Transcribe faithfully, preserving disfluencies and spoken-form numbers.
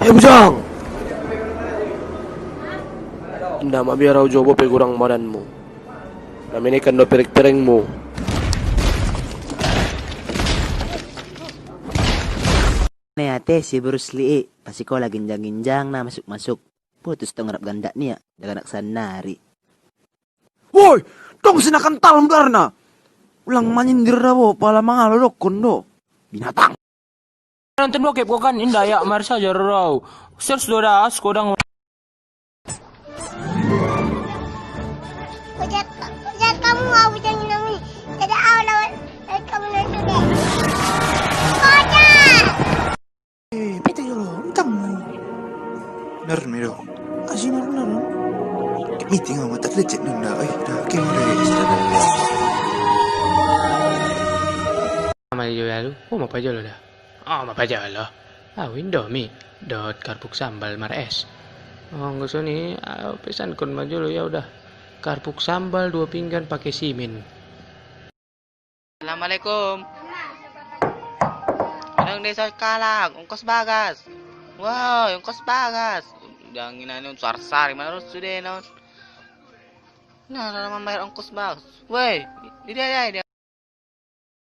Hei bujang! Inda ma biar au jobo pe gurang badanmu. Na menekan do pereng-perengmu. Neate si Bruce Lee i, pasikola ginjang-ginjang na masuk-masuk. Putus tong rap gandak nia, daganak sannari. Woi, tong sinakan tal mudarna. Ulang manyindir da bo, pala mangalo dokkon do. Binatang. Nonton bokep ko kan inda ya, mar saja rau. Search do das kodang. Hujat, hujat kamu, ah, bujang inang ini. Tidak au lawan, lawan kamu nonton deh. Hujat! Eh, pete jolo, entang. Bener mi do. Asi bener. Meeting sama tak lecet nunda. Eh, dah, oke, udah, ya, sudah. Sama jo ya lu. Oh, apa aja lo dah. Oh, apa aja lo. Ah, Indomie dot karpuk sambal mar es. Oh, nggak usah nih, ah, pesan kon maju lo ya udah. Karpuk sambal dua pinggan pakai simin. Assalamualaikum. Adong desa kalak, ongkos bagas. Wah, ongkos bagas. Udah nginani on sarsari mana terus sudah non. Nah, dalam membayar ongkos bagas. Woi, di dia dia.